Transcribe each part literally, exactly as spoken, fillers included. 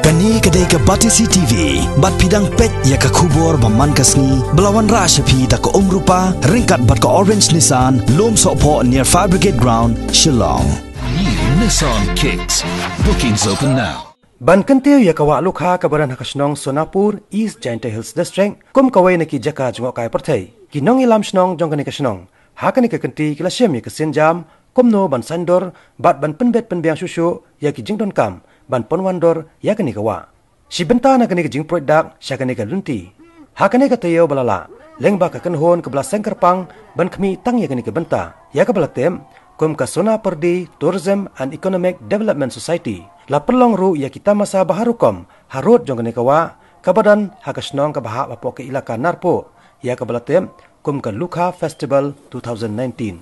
Kane ka dei ka Batesi T V, bad phi dang peit ïa ka khubor ba man ka sngi, ba la wanrah sha phi da ka Umrupa, ryngkat bad ka Orange Nissan, Lum Sohphoh near Fire Brigade Ground, Shillong. New Nissan Kicks. Bookings open now. Ban kyntiew ïa ka Wah Lukha kaba don ha ka shnong Sonapur, East Jaintia Hills District, kum kawei na ki jaka jngohkai pyrthei, ki nongïalam shnong jong kane ka shnong, ha kane ka kynti ki la shim ïa ka sienjam, kumno ban saiñdur, bad ban pynbit pynbiang shuh shuh ïa ki jingdonkam ban pynwandur ïa kane ka wah. Shi bynta na kane ka jingpruid dak sha kane ka lynti, ha kane ka taïew ba la lah, lyngba ka kynhun kaba la seng kyrpang ban khmih tang ïa kane ka bynta, ïa kaba la tip kum ka Sonapyrdi Tourism and Economic Development Society, la pynlong ruh ïa ki tamasa bha rukom harud jong kane ka wah, kaba don ha ka shnong kaba hap hapoh ka ilaka Narpuh, ïa kaba la tip kum ka Lukha Festival two thousand nineteen.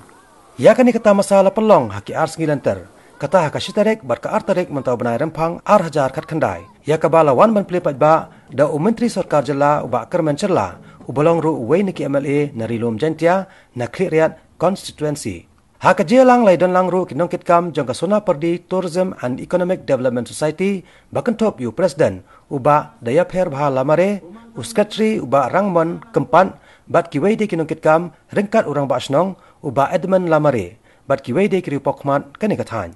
Ïa kane ka tamasa la pynlong ha ki ar sngi lynter, kata ha ka shi tarik bad ka ar tarik mynta u bnai Rymphang ar hajar khatkhyndai, ïa kaba la wan ban plie paidbah da u Myntri Sorkar Jylla u Bah Kyrmen Shylla, uba long ruh uwei na ki M L A na Ri Lum Jaintia, na Khliehriat Constituency. Ha ka jingïalang la ïadon lang ruh ki nongkitkam jong ka Sonapyrdi Tourism and Economic Development Society, ba kynthup ïa u President u Bah Dayapher Bha Lamare, u Secretary u Bah Rangmon Kympat, bad kiwei de ki nongkitkam, ryngkat u Rangbah Shnong u Bah Edmund Lamare, bad kiwei de ki riewpawkhmat kane ka thaiñ.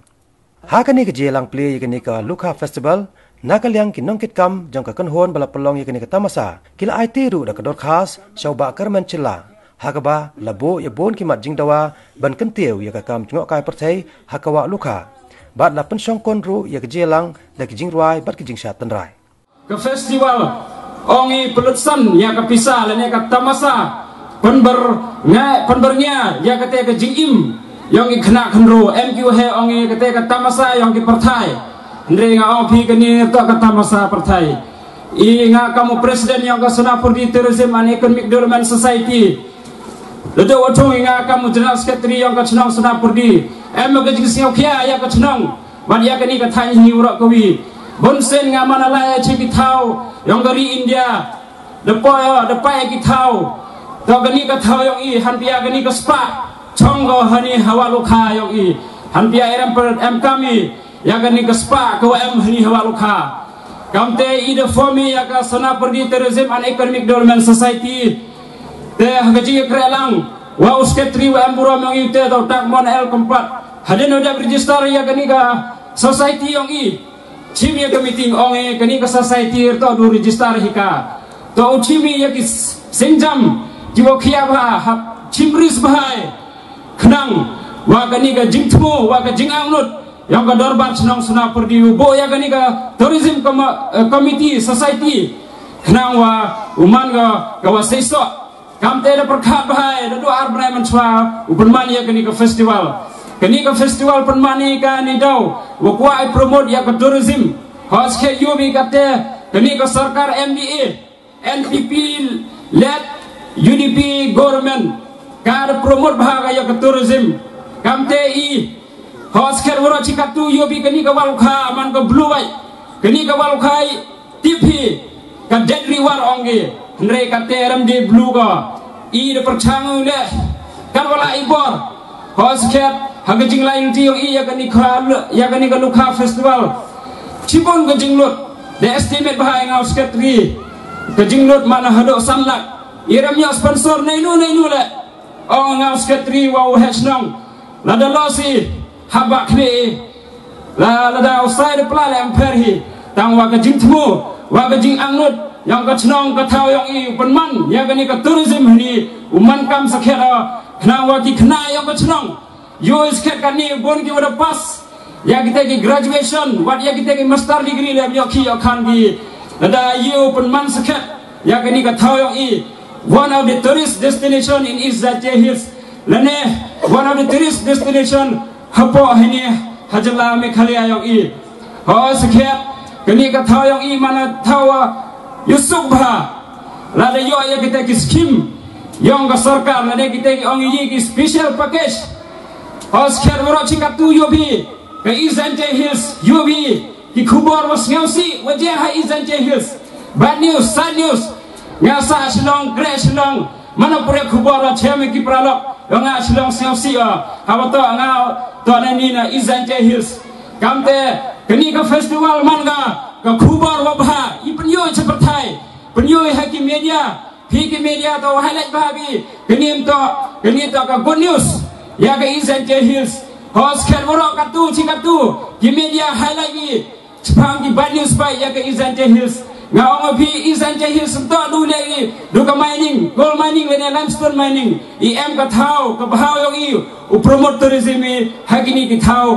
Ha kane ka jingïalang plie ïa kane ka Lukha Festival, na ka liang ki nongkitkam jong ka kynhun ba la pynlong ïa kane ka tamasa, ki la aiti ruh da ka dorkhas sha u Bah Kyrmen Shylla, ha kaba la buh ïa bun ki mat jingdawa ban kyntiew ïa ka kam jngohkai pyrthei ha ka Wah Lukha, bad la pynshongkun ruh ïa ka jingïalang da ki jingrwai bad ki jingshad tynrai. Ka festival, ong i, pynlut san ïa ka pisa lane ka tamasa pynbyrngia, pynbyrngia ïa kata ka jingim ïong i khynnah khynru, em ki waheh, ong i, kata ka tamasa ïong ki pyrthai. Hynrei nga ong phi, kane to ka tamasa pyrthai. I nga kam u President ïong ka Sonapyrdi Tourism and Economic Development Society, la dei wa thung i nga kam u General Secretary ïong ka chnong Sonapyrdi, em ka jingsngewkhia ïa ka chnong bad ïa kane ka thaiñ hi waroh kawi. Bun sien nga man la ïa chi ki thaw ïong ka ri India, da poi, da poi ïa ki thaw. To kane ka thaw ïong i, hanpia kane ka spah chong ko hani ha Wah Lukha ïong i, hanpia i rem per em kam i ïa kane ka spah ko em hani ha Wah Lukha. Kamte i da form i ïa ka Sonapyrdi Tourism and Economic Development Society. Te ha ka jingïakren lang wa u Secretary wa em burom ïong i te, to Takmon L Kympat, hadien u dep register ïa kane ka society ïong i, chim ïa ka meeting, ong i, kane ka society to du register hi ka. To u chim ïa ki s-, sienjam ki wa khia bha, hap chim ris bha, khnang wa kane ka jingthmu, wa ka jingangnud ïong ka dorbar chnong Sonapyrdi, u buh ïa kane ka tourism com-, eh, committee, society, khnang wa u man ka, ka wa seisoh. Kamte da pyrkhat bha, da dua ar bnai mynshuwa u pynman ïa kane ka festival. Kane ka festival pynman i ka ni daw wa kwah i promote ïa ka tourism. Hos khe ïoh bi kate kane ka sorkar M D A, N P P led U D P government ka da promote bha ka ïa ka tourism. Kamte i hos kher waroh chi katu ïoh bi kane ka Wah Lukha man ka blue white. Kane ka Wah Lukha i tip hi ka Dead River ong ki. Hynrei kate ram de blue ka. I da pyrchang u le kan wala i bor. Hos kher ha ka jinglai lynti ïong i ïa kane ka, ïa kane ka Lukha festival. Chibun ka jinglut. Da estimate bha ïa nga u Secretary. Ka jinglut man haduh san lak. I ram ïa sponsor nainu nainu le. Ong nga u Secretary wa u head chnong. Lada losi haba khlieh i. La, lada u sai da pla le em pher hi. Tang wa ka jingthmu, wa ka jingangnud ïong ka chnong ka thaw ïong i u pynman ïa kane ka tourism hini, u man kam sakhiat o. Khnang wa ki khynnah ïong ka chnong ïoh i sakhiat kane, bun ki wa da pass ïa kita ki graduation, wat ïa kita ki master degree le ïoh ki ïoh khan ki. Lada ïoh pynman sakhiat ïa kane ka thaw ïong i one of the tourist destination in East Jaintia Hills, lane one of the tourist destination hapoh hini ha jylla Meghalaya ïong i. Ho sakhiat kane ka thaw ïong i man ka thaw wa ïasuk bha. Lada ïoh ïa kita ki scheme ïong ka sorkar, lane kita ki ong i ki special package. Ho sakhiat waroh chi katu ïoh bi ka East Jaintia Hills, ïoh bi ki khubor wa sngewsih wa jia ha East Jaintia Hills. Bad news, sad news. Nga sah Shillong, khreh Shillong. Mano pyrshah khubor wa chem ki paralok. Nga Shillong sngewsih o. Haba to nga to na ni na East Jaintia Hills. Kamte kane ka festival man ka, ka khubor wa Pynïoh ha ki media, phi ki media to highlight bha phi. Kane to, kane to ka good news ïa ka East Jaintia Hills. Hos kher boro katu chi katu ki media highlight i. Chipang ki bad news ba ïa ka East Jaintia Hills. Nga ong phi East Jaintia Hills to du le i du ka mining, gold mining le ne limestone mining. I em ka thaw ka bhaw ïong i u promote tourism i ha kini ki thaw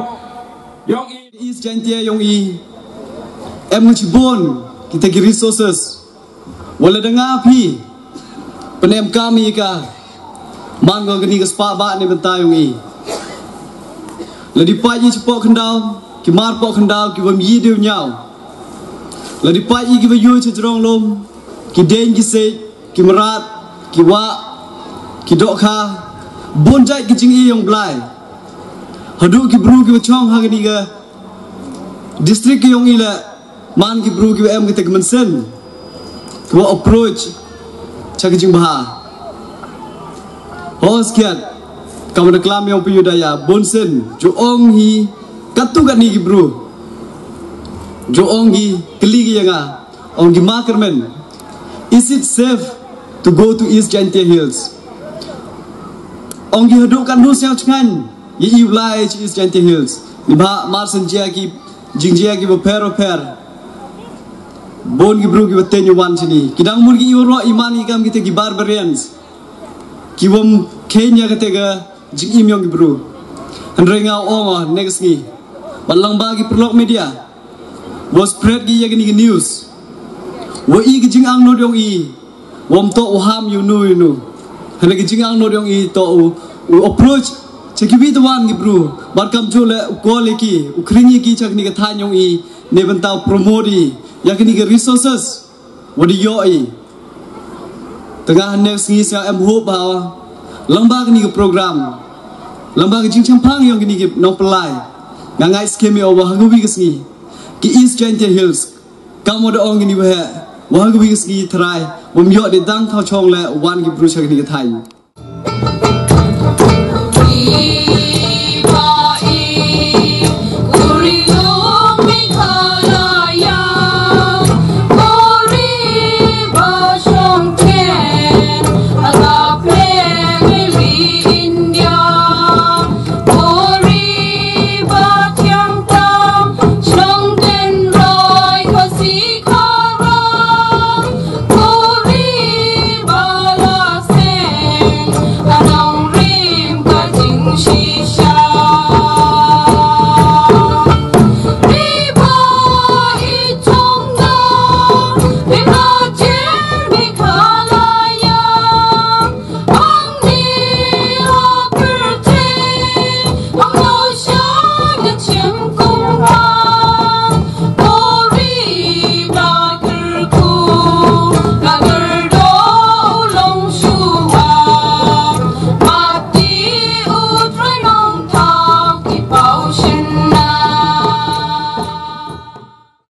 ïong i. East Jaintia ïong i em ngi chibon kita ki resources. Wala da nga phi pynem kam i ka man ko kani ka spah ba ne bynta ïong i. La di pait i chapoh khyndaw ki mar poh khyndaw ki bym yi deu ñiaw. La di pait i ki ba yu cha jrong lum ki deng ki sej ki mrad ki wah ki dohkha bun jait ki jing i ïong blai. Haduh ki bru ki ba chong ha kani ka district ki ïong i la man ki bru ki ba em kita ki mynsiem ki ba approach cha ki jingbha. Hos kiat kam da klam ïong phi yu da ïa bun sien ju ong hi katu kani ki bru ju ong ki kli ki ïa nga ong ki ma kyrmen. Is it safe to go to East Jaintia Hills? Ong ki haduh kan nu siaw chngan ïa i u lai chi East Jaintia Hills. Ni ba mar sen jia ki jingjia ki ba pher ba pher. Bun ki bru ki ba ten ïa wan chini ki dang mur ki i ro i man i kam kita ki barbarians. Ki bym kenya kata ka jingim ïong ki bru. Hynrei nga ong next ngi ba lang ba ki perlok media. Wa spread ki ïa kini ki news. Wa i ki jingangnud ïong i. Wam to u ham ïu nu ïu nu. Hynrei ki jingangnud ïong i to u u approach cha ki wi twan ki bru. Bad kam ju le u call ïa ki u khring ïa ki cha kini ka thaiñ ïong i ne bynta u promote i ïa kini ki resources. Wa di ïoh i. Tengah next ngi sa em hope ba lang ba kini ki program lang ba ki jingchempang ïong kini ki nongpynlai. Nga ngai skim ïa wa ha ka wi ka sngi ki East Jaintia Hills. Kam wa da ong kini wa heh wa ha ka wi ka sngi trai wa ym ïoh di dang thaw chong le wan ki bru cha kini ki thaiñ.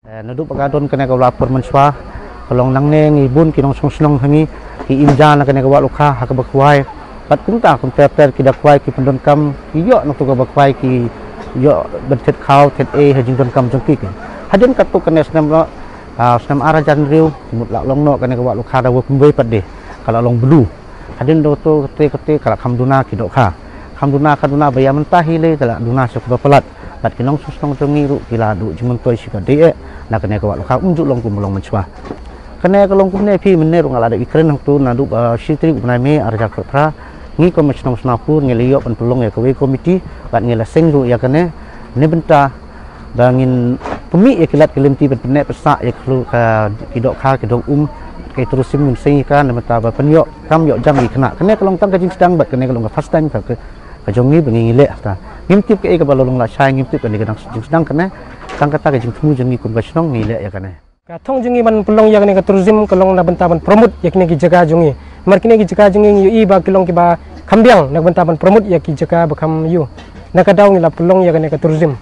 Eh, naduh ba ka don kane ka wah por mynshwa ka long nangne ngi bun ki nongshong shnong ha ngi ki im ja na kane ka wah lukha ha kaba khwai. Bad kumta kumta ter ki da khwai ki pyndonkam ki ïoh na tu kaba khwai ki ïoh ban thied khaw thied ei ha jingdonkam jong ki ki. Hadien katto katne snem la, ah, snem ar hajar hynriew mut la long noh kane ka wah lukha da wa kumwei pat de ka la long blu. Hadien do to kate kate ka la kham duna ki dohkha. Kham duna ka duna ba ïa mynta hi le ka la duna sha kaba palat. Bad ki nongshong shnong jong ngi ruh ki la duh jingmyntoi shi ka dei eh na kane ka wah lukha um ju long kum long mynshwa. Kane ka long kumne phi mynne ruh nga la da i kren hangtu naduh ba shi tarik u bnai May ar hajar khatphra. Ngi kum shnong Snapur ngi la ïoh ban pynlong ïa kawei komiti bad ngi la seng ruh ïa kane ne bynta ba ngin pynmih ïa ki lad ki lynti ban pynneh pynsah ïa ki dohkha ki dong um ki tourism ngin seng ïa ka ne bynta ba pynïoh kam ïoh jam ïa ki khynnah. Kane ka long tang ka jingsdang bad kane ka long ka first time ka ka jong ngi ba ngi ngi leh ta. Ngim tip kaei kaba la long lashai ngim tip kane ka dang jingsdang kane. Tang kata ka jingthmu jong ngi kum ka shnong ngi leh ïa kane. Ka thong jong ngi ban pynlong ïa kane ka tourism ka long na bynta ban promote ïa kine ki jaka jong ngi. Namar kine ki jaka jong ngi ngi ïohi ba ki long kiba kham biang na bynta ban promote ïa ki jaka ba kham ïoh. Na ka daw ngi la pynlong ïa kane ka tourism.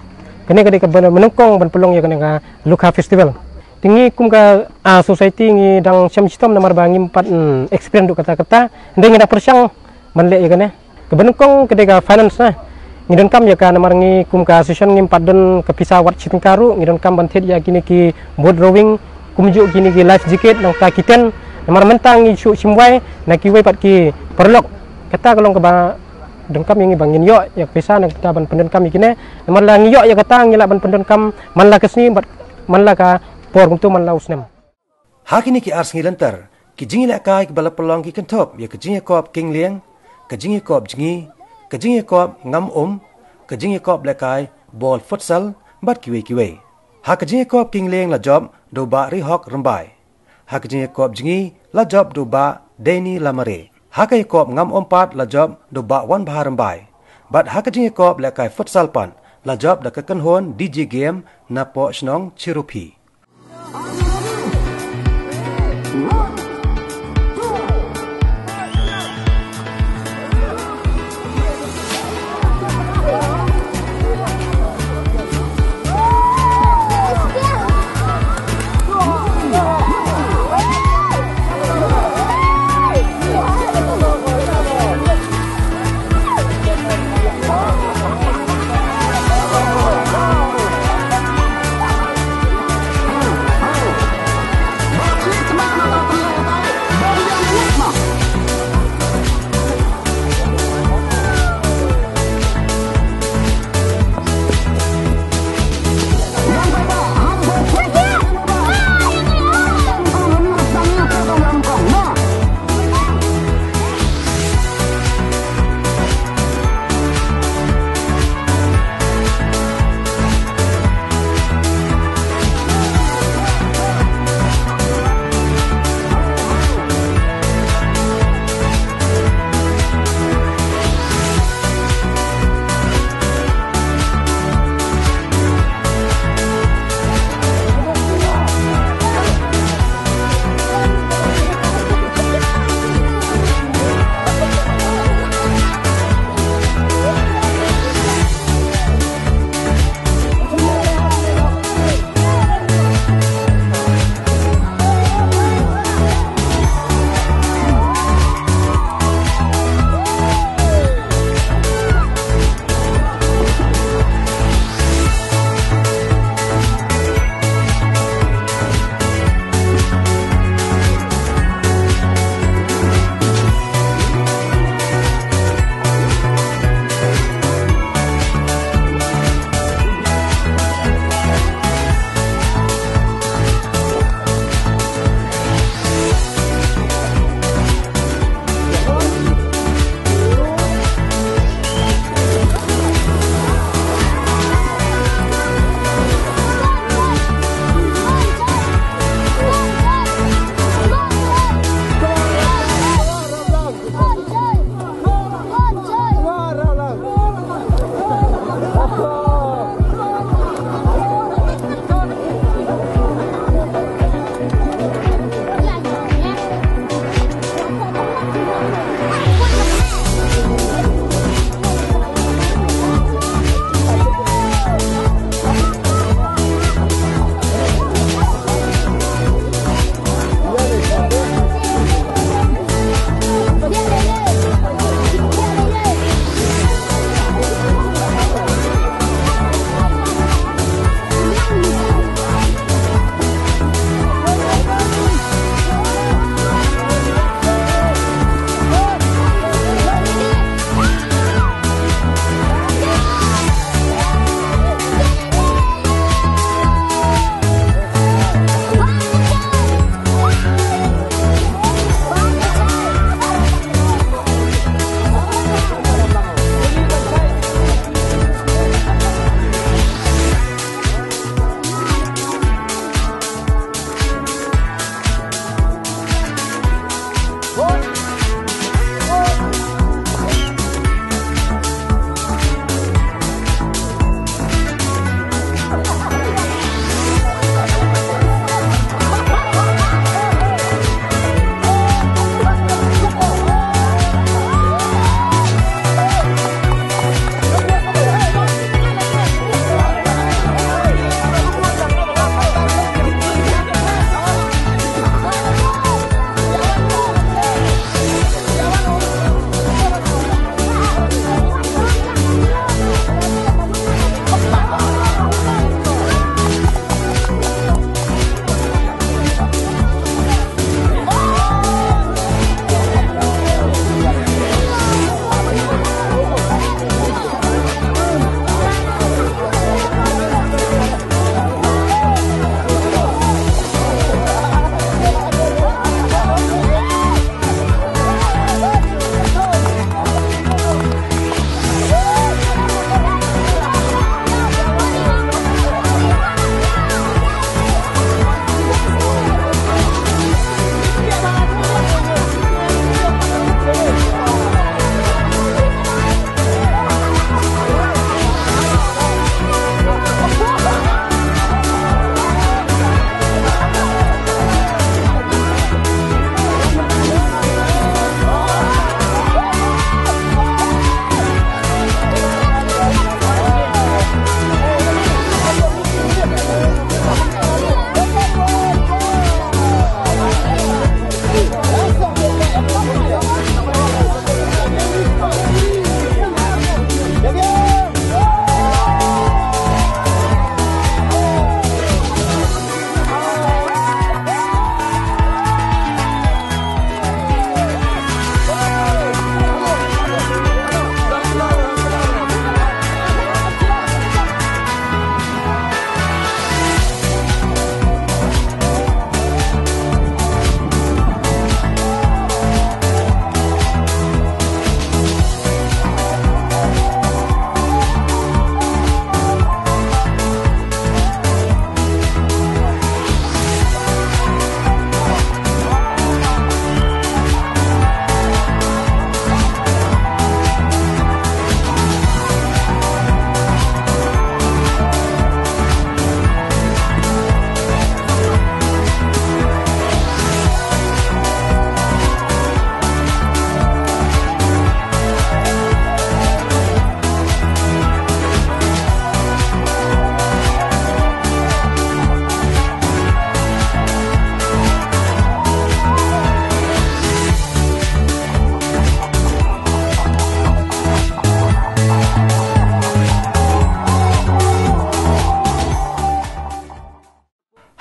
Kane ka dei kaba nyngkong ban pynlong ïa kane ka Lukha Festival. Te ngi kum ka, ah, society ngi dang shem shitom namar ba ngim pat, mm, experience duh katta katta. Hynrei ngi dang pyrshang ban leh ïa kane. Kaba nyngkong ka dei ka finance na. Ngi donkam ïa ka namar ngi kum ka association ngim pat don ka pisa wat shi tyngka ruh, ngi donkam ban thied ïa kine ki boat rowing, Kumjuh kine ki life jacket nangta ki tent, namar mynta ngi shu shim wai na kiwei pat ki paralok. Kata ka long kaba donkam ïa ngi ba ngin ïoh ïa ka pisa nangta ban pyndonkam ïa kine. Namar la ngi ïoh ïa kata ngi lah ban pyndonkam man la ka sngi bad man la ka por kumto man la u snem. Ha kine ki ar sngi lynter, ki jingïalehkai kiba la pynlong ki kynthup ïa ka jingïakop kynglieng, ka jingïakop jngi, ka jingïakop ngam um, ka jingïakop lehkai bol futsal bad kiwei kiwei. Ha ka jingïakop kynglieng la jop da u Bah Rihok Rymbai. Ha ka jingïakop jngi la jop da u Bah Deni Lamare. Ha ka ïakop ngam um pat la jop da u Bah Wanbha Rymbai. Bad ha ka jingïakop lehkai futsal pat la jop da ka kynhun D J Game na poh shnong Chirupi.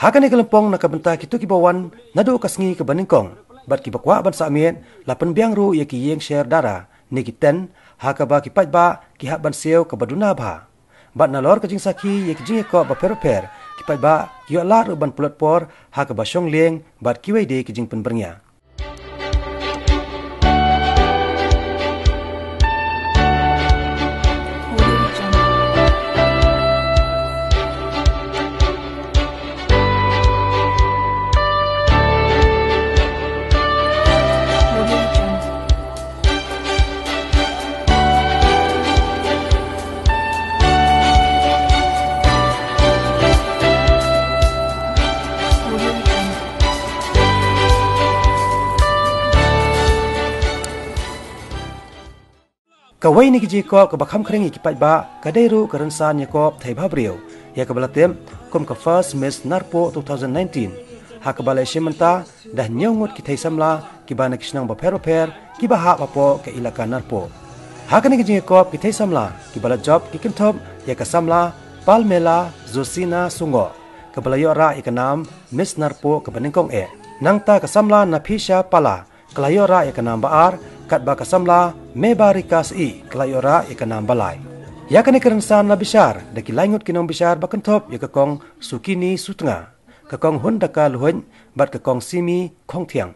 Ha kane ka lympung na ka bynta kito kiba wan naduh ka sngi kaba nyngkong bad kiba kwah ban sah miet, la pynbiang ruh ïa ki ïing sher dara ne ki tent ha kaba ki paidbah ki hap ban siew kaba duna bha. Bad nalor ka jingsakhi ïa ki jingïakop bapher bapher, ki paidbah ki ïoh lad ruh ban pynlut por ha kaba shong lieng bad kiwei de ki jingpynbyrngia. Kawei na ki jingïakop kaba kham khring ïa ki paidbah ka dei ruh ka rynsan ïakop thei bhabriew ïa kaba la tip kum ka First Miss Narpuh two thousand nineteen, ha kaba la ïashim bynta da hynñiew ngut ki thei samla kiba na ki shnong bapher bapher kiba hap hapoh ka ilaka Narpuh. Ha kane ka jingïakop ki thei samla kiba la jop ki kynthup ïa ka samla Palmela Josina Sungoh, kaba la ïoh rah ïa ka nam Miss Narpuh kaba nyngkong eh. Nangta ka samla Naphisha Pala, ka la ïoh rah ïa ka nam ba ar, katba ka samla Mebarika Syiem ka la ïoh rah ïa ka nam ba lai. Ïa kane ka rynsan la bishar da ki lai ngut ki nongbishar ba kynthup ïa ka Kong Sukini Sutnga, ka Kong Hundaka Luhuid bad ka Kong Simi Khongthiang.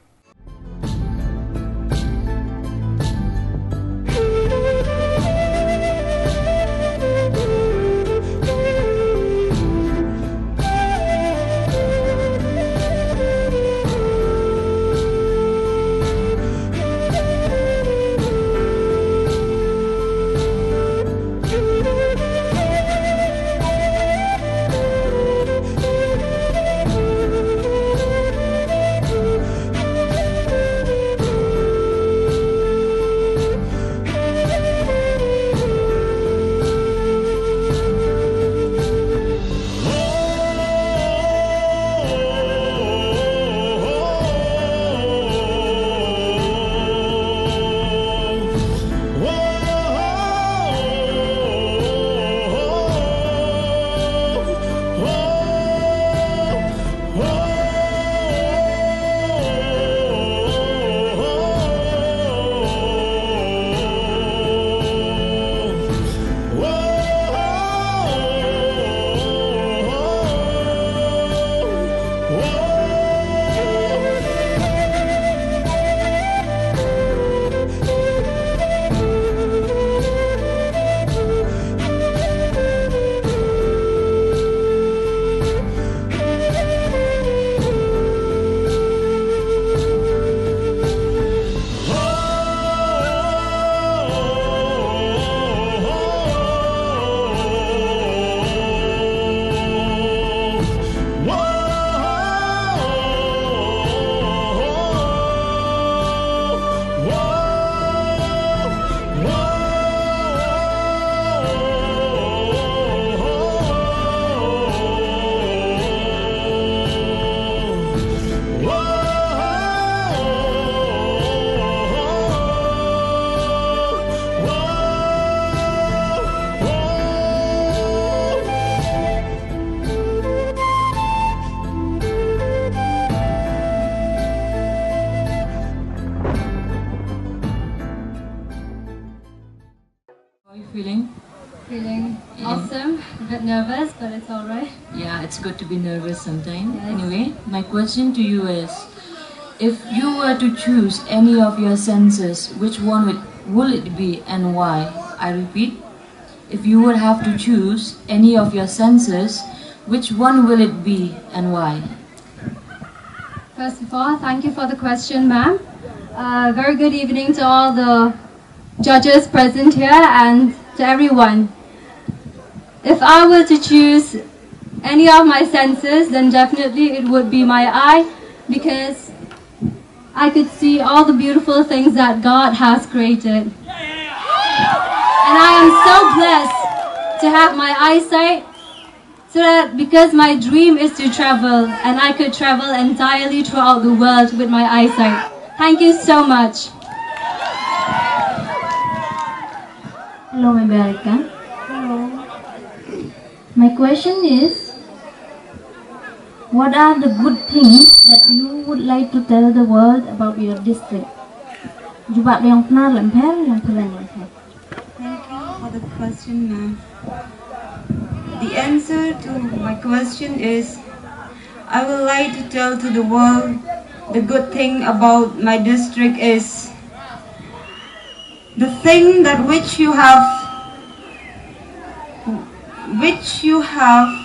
How are you feeling? Feeling Yeah. awesome. A bit nervous, but it's all right. Yeah, it's good to be nervous sometimes. Yes. Anyway, my question to you is, if you were to choose any of your senses, which one would, will it be and why? I repeat, if you would have to choose any of your senses, which one will it be and why? First of all, thank you for the question, ma'am. Uh, very good evening to all the judges present here and to everyone. If I were to choose any of my senses, then definitely it would be my eye, because I could see all the beautiful things that God has created. And I am so blessed to have my eyesight, so that, because my dream is to travel, and I could travel entirely throughout the world with my eyesight. Thank you so much. Hello, Mebarika. Hello. My question is, What are the good things that you would like to tell the world about your district? Jubab lyngphar, lyngphar, lyngphar, lyngphar. Thank you for the question, ma'am. The answer to my question is, I would like to tell to the world the good thing about my district is the thing that which you have which you have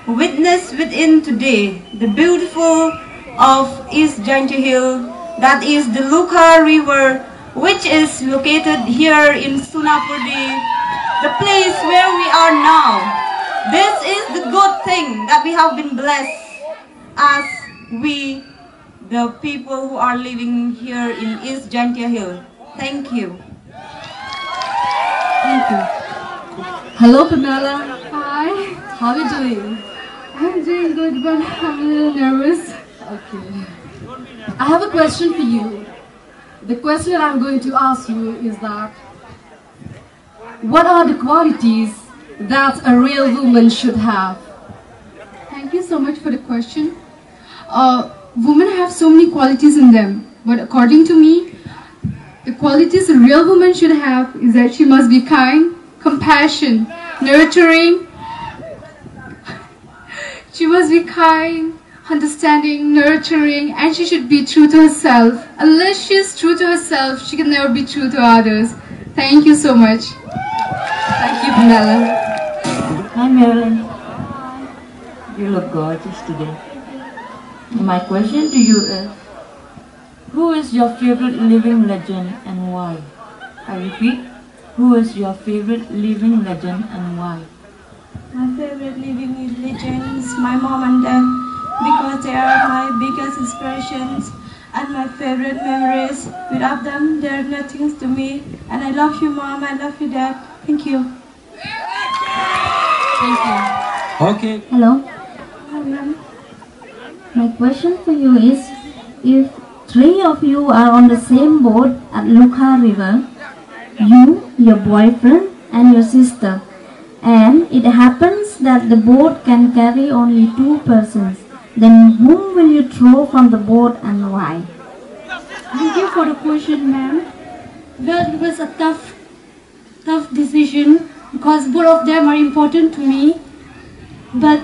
witnessed within today, the beautiful of East Jaintia Hill, that is the Lukha River, which is located here in Sonapurdi, the place where we are now. This is the good thing that we have been blessed as we, the people who are living here in East Jaintia Hill. Thank you. Thank you. Hello, Pamela. Hi. How are you doing? I'm doing good, but I'm a little nervous. Okay. I have a question for you. The question that I'm going to ask you is that what are the qualities that a real woman should have? Thank you so much for the question. Uh, women have so many qualities in them, but according to me, the qualities a real woman should have is that she must be kind, compassion, nurturing. She must be kind, understanding, nurturing, and she should be true to herself. Unless she is true to herself, she can never be true to others. Thank you so much. Thank you, Pamela. Hi, Marilyn. You look gorgeous today. My question to you is, who is your favorite living legend and why? I repeat, who is your favorite living legend and why? My favorite living legend is my mom and dad because they are my biggest inspirations and my favorite memories. Without them, they're nothing to me. And I love you, mom. I love you, dad. Thank you. Thank you. Okay. Hello. Hi, ma'am. My question for you is, if three of you are on the same boat at Lukha River, you, your boyfriend, and your sister, and it happens that the boat can carry only two persons, then whom will you throw from the boat and why? Thank you for the question, ma'am. Well, it was a tough tough decision because both of them are important to me. But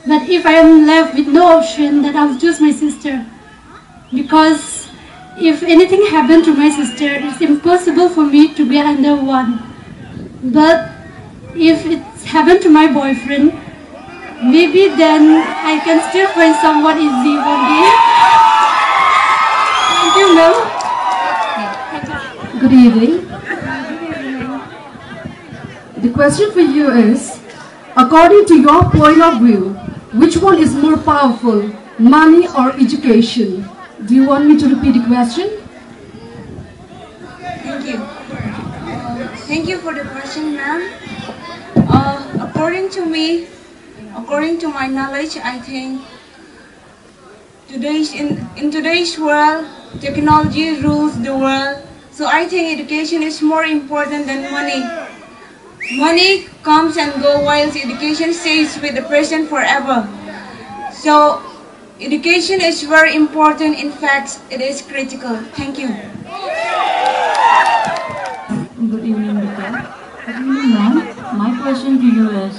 but if I am left with no option, then I'll choose my sister. Because if anything happened to my sister, it's impossible for me to be under one. But if it's happened to my boyfriend, maybe then I can still find someone easy for me. Thank you, ma'am. Good evening. The question for you is, according to your point of view, which one is more powerful, money or education? Do you want me to repeat the question? Thank you. Thank you for the question, ma'am. Uh, according to me, according to my knowledge, I think today's in, in today's world, technology rules the world. So I think education is more important than money. Money comes and go, whilst education stays with the person forever. So education is very important. In fact, it is critical. Thank you. Good evening, Bika. Good evening, ma'am. My question to you is,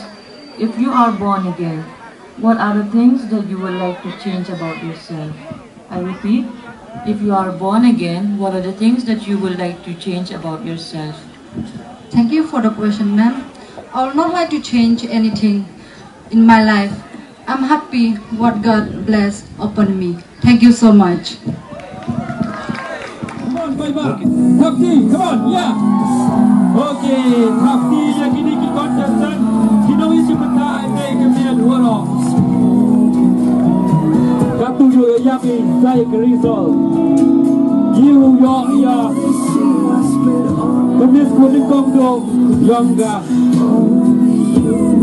if you are born again, what are the things that you would like to change about yourself? I repeat, if you are born again, what are the things that you would like to change about yourself? Thank you for the question, ma'am. I would not like to change anything in my life. I'm happy what God blessed upon me. Thank you so much. Come on, Viber. Thapti, come on, yeah. Okay, thapti ïa kine ki contestant. Kino i shu pynthah ïa ka mian waroh. Katto ïoh ïa i sa ïa ka result. Ïoh ïa ka miss Kuling Kongdong Yongga.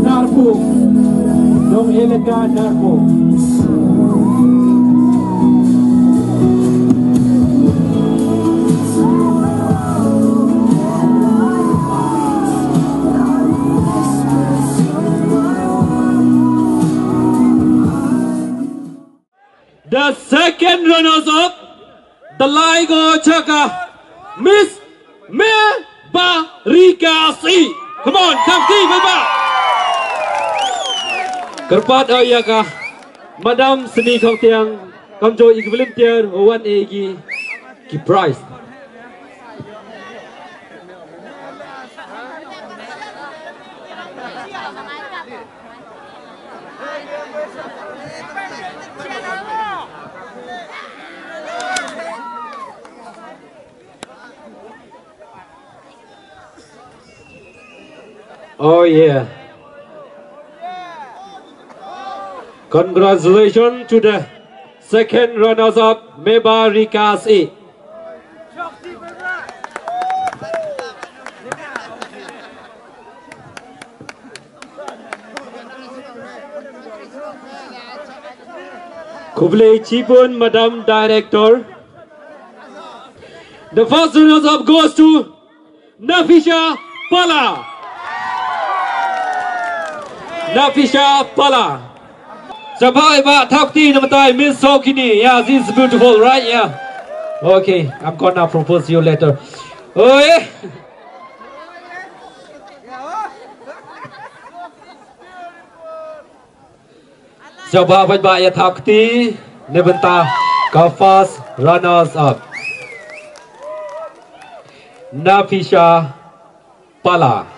Narpuh. Dong Elaka Narpuh. The second runners up, the Laigo Chaka, Miss Mebarika C. Come on, come see, Meba. Kyrpad ïa ka Madam Sni Khongtiang, kamjooh ïa ki volunteer, wan ïa ki, ki prize. Oh yeah. Congratulations to the second runners up, Mebarika C. Khublei chibun, Madam Director. The first runners up goes to Nafisha Pala. Nafisha Pala. Sngewbha ba thap kti na mynta, Miss Sokini. Yeah, this is beautiful, right? Yeah. Okay, I'm gonna propose you later. Oh, yeah. Sngewbha paidbah ïa thap kti na bynta ka first runners up, Nafisha Pala.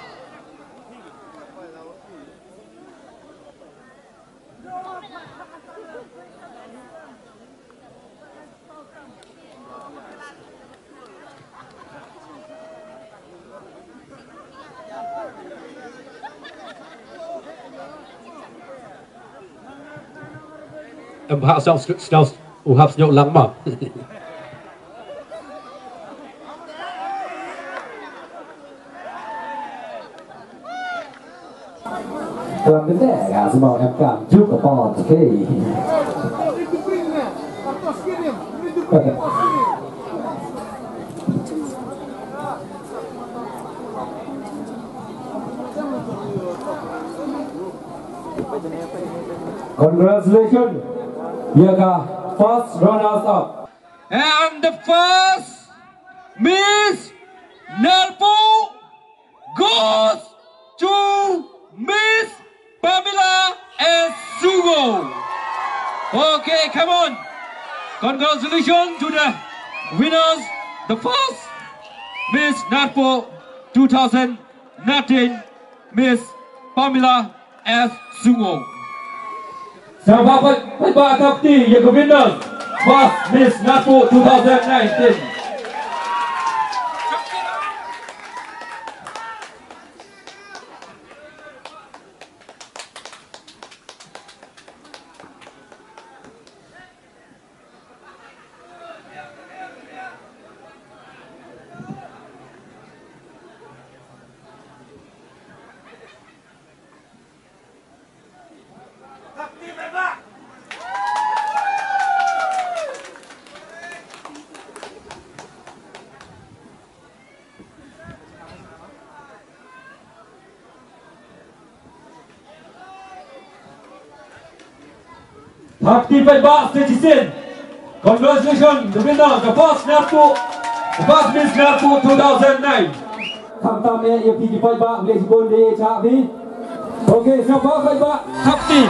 Em, ha, song, song, u hap sñiuh lang ma. Tuan bendera semua M K juga pon sekali. Congratulations, ïa ka first runners up. And the first Miss Narpuh goes to Miss Pamela S Sungo. Okay, come on. Congratulations to the winners, the first Miss Narpuh two thousand nineteen, Miss Pamela S Sungo. Sngewbha paidbah thap kti ïa ka winners, first Miss Narpuh two thousand nineteen. Thap kti paidbah, stay chisien. Congratulations, the winner, the first Narpuh, the first Miss Narpuh two thousand nine. Khamtam eh ïa phi ki paidbah, khublei shibun ïa ka jingïaid. Okay, sngewbha paidbah, thap kti.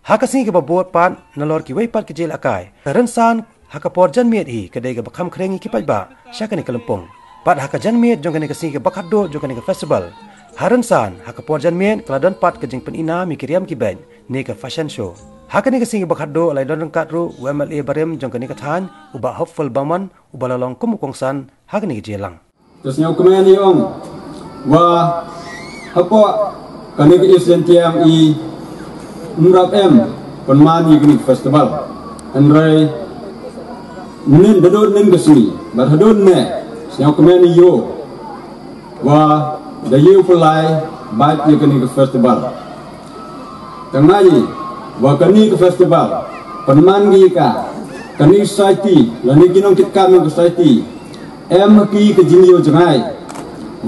Ha ka sngi kaba bud pat, nalor kiwei pat ki jingïalehkai, ka rynsan ha ka por janmiet hi ka dei kaba kham khring ïa ki paidbah sha kane ka lympung. Pat ha ka janmiet jong kane ka sngi kaba khatduh jong kane ka festival, Ha rynsan, ha ka por janmiet ka la don pat ka jingpyni nam ïa ki riam ki beit ne ka fashion show. Ha kane ka sngi ba khatduh la ïadon ryngkat ruh u M L A barim jong kane ka thaiñ, u Bah Hopeful Bamon, uba la long kum u kongsan ha kane ka jingïalang. Te sngewkmen ïa ong wa hapoh kane ka East Jaintia i ym rap em pynman ïa kane ka festival. Hynrei mynnin da don nen ka sngi bad hadon ne sngewkmen ïa wa da ïew pynlai bad ïa kane ka festival. Tang ngi wa kane ka festival pynman ngi ka kane society lane ki nongkitkam ka society em ki ka jingïew jngai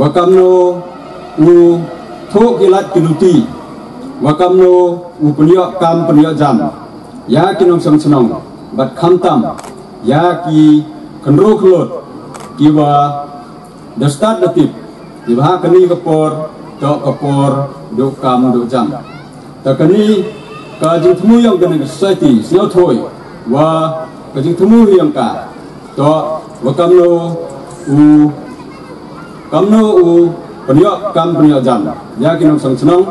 wa kamno u thoh ki lad ki luti wa kamno u pynïoh kam pynïoh jam ïa ki nongshong shnong bad khamtam ïa ki khynroo khyllood ki wa da stad da tip, ïa ba ha kane ka por, toh ka por, duh kam, duh jam. Ta kane, ka jingthmu ïong kane ka society, sngewthuh, wa ka jingthmu ïong ka, toh, wa kamno u, kamno u, pynïoh kam pynïoh jam. Ïa ki nongshong shnong,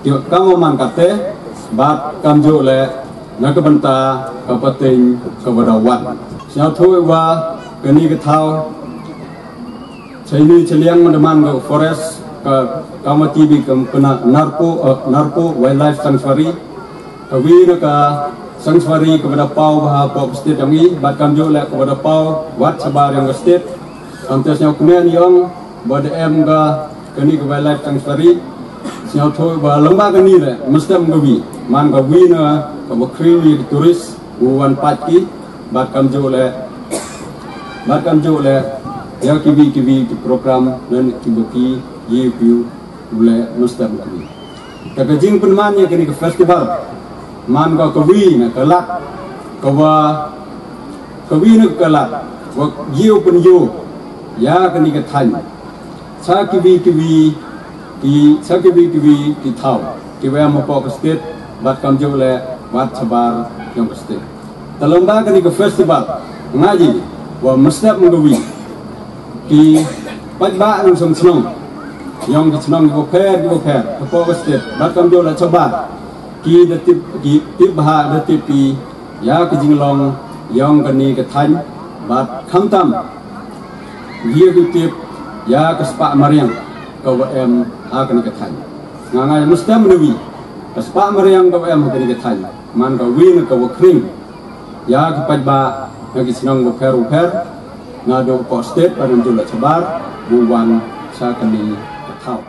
ki kam wa man kate, bad kamjooh leh, na ka bynta, ka pateng, ka wa da wan. Sngewthuh wa, kane ka thaw, Chini chiliang man man ka forest ka kama T V ka kena Narpo, eh, Narpo Wildlife Sanctuary. Ka wi na ka sanctuary ka bada pau ba ha pop state jong i, bad kam jooh leh ka bada pau wat shabar jong ka state. Kam te sngewkmen ïong ba da em ka kani ka wildlife sanctuary. Sngewthuh ba lamba kani leh, mesti ka wi. Man ka wi na ka ba khriu ïa ki tourist, u wan pat ki, bad kam jooh leh. Bad kam jooh leh, ïa ki wi ki wi ki program, nan ki ba ki, ïa ki u leh, mesti ka wi. Ta ka jingpynman ïa kani ka festival, man ka ka wi na ka lad, ka wa, ka wi na ka lad, wa ïew pynïew, ïa kani ka thaiñ. Sa ki wi ki wi, ki, sa ki wi ki wi, ki thaw. Ki wa em hapoh ka state, bad kam jooh leh, bad shabar, jong ka state. Ta lamba kani ka festival, nga ji, wa mestep nga wi. Ki, paidbah nongshong shnong. Ïong ki shnong ki wa pher, ki wa pher, hapoh ka state, bad kam jooh leh shabar. Ki da tip, ki tip bha, da tip ki, ïa ka jinglong, ïong kani ka thaiñ, bad khamtam. Ïa ki tip, ïa ka spah mariang, ka wa em, ha kani ka thaiñ. Nga nga mesti mesti wi, ka spah mariang, ka wa em, ha kani ka thaiñ. Man ka wi na ka wa khring. Ïa ki paidbah, ïa ki shnong wa pher wa pher, naduh hapoh state, bad kam jooh leh shabar, u wan, sa kani ka thaw.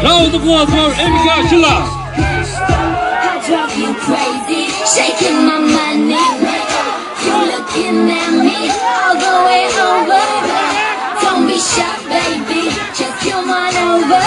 Round of applause for Emika Shylla. I drive you crazy, shaking my money. You looking at me all the way over. Don't be shy, baby, just come on over.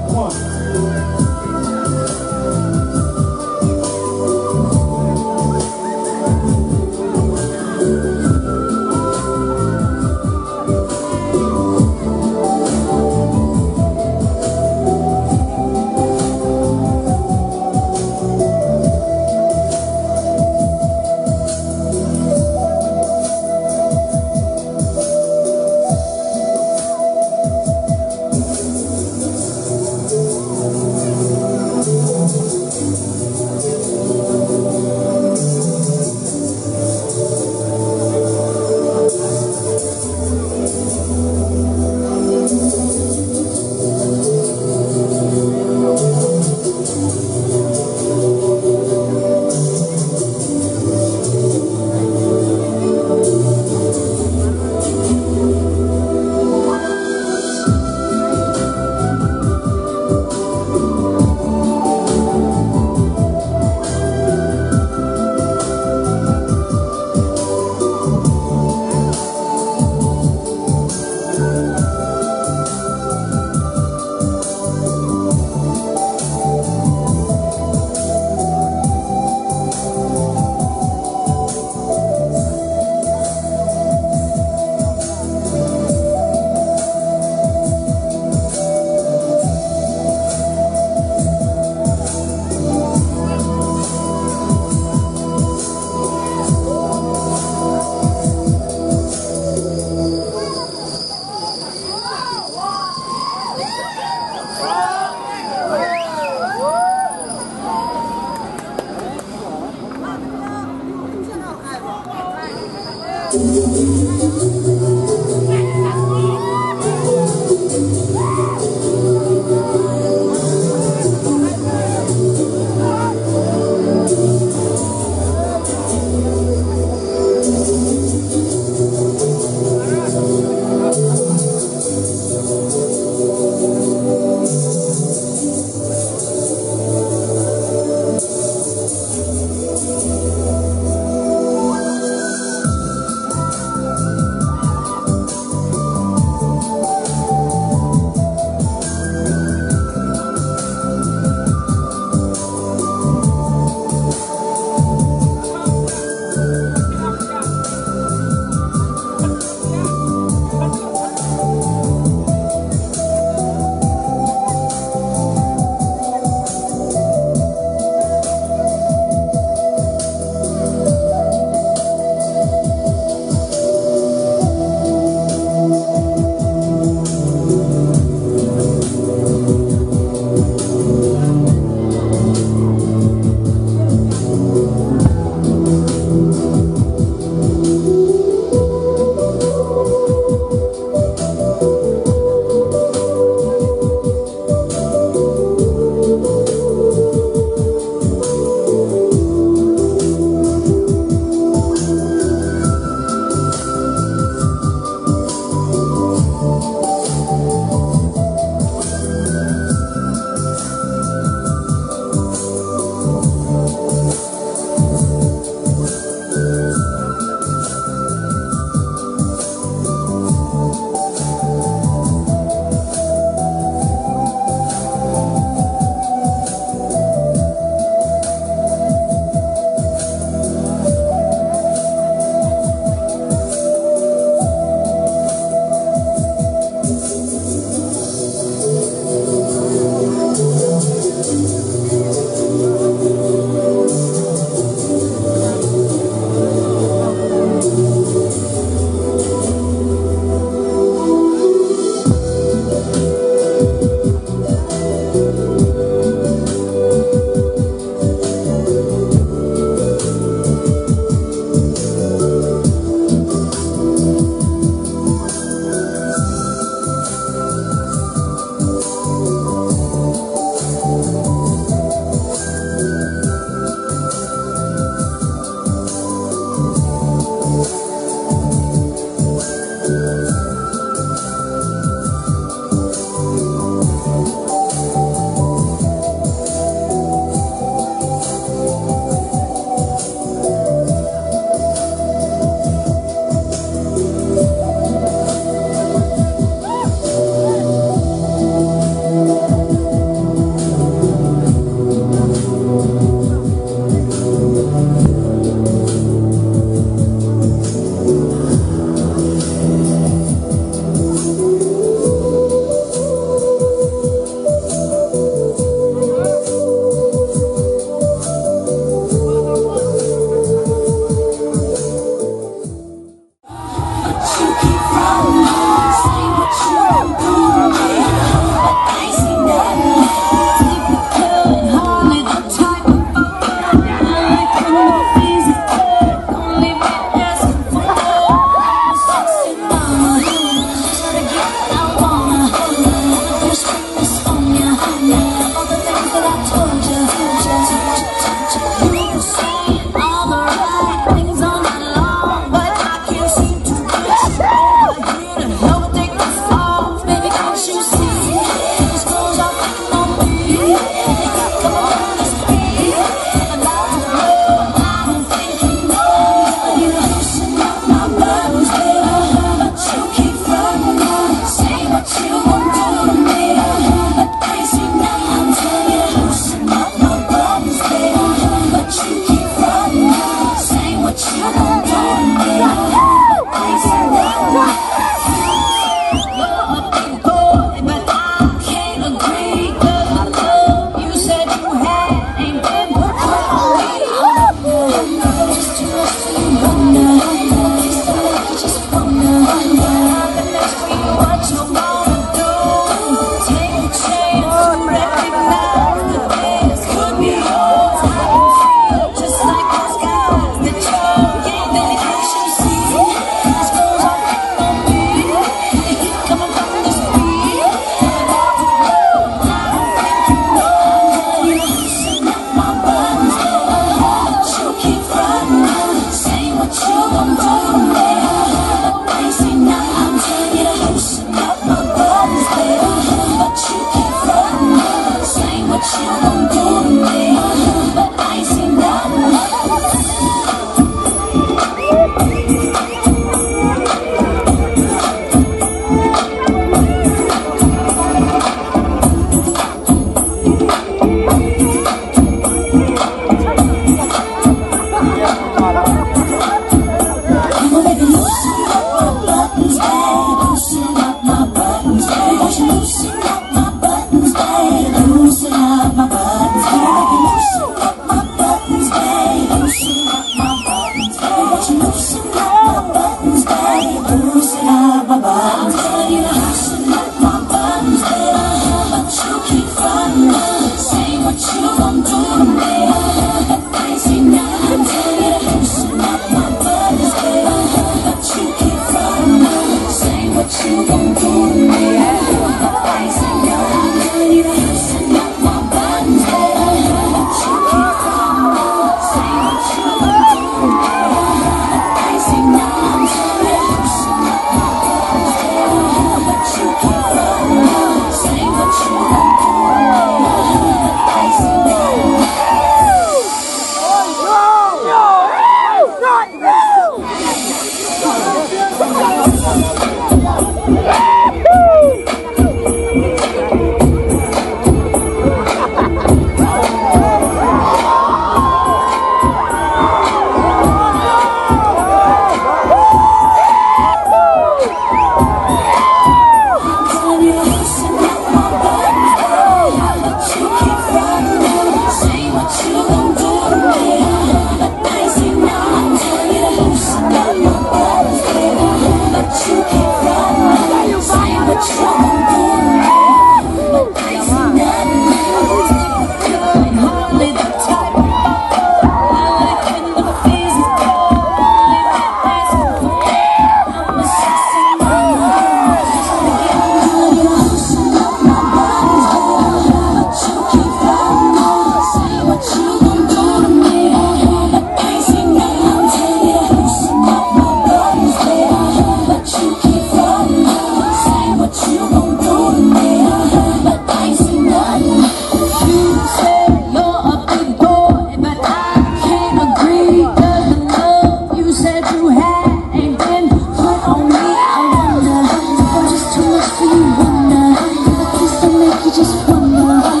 Just wanna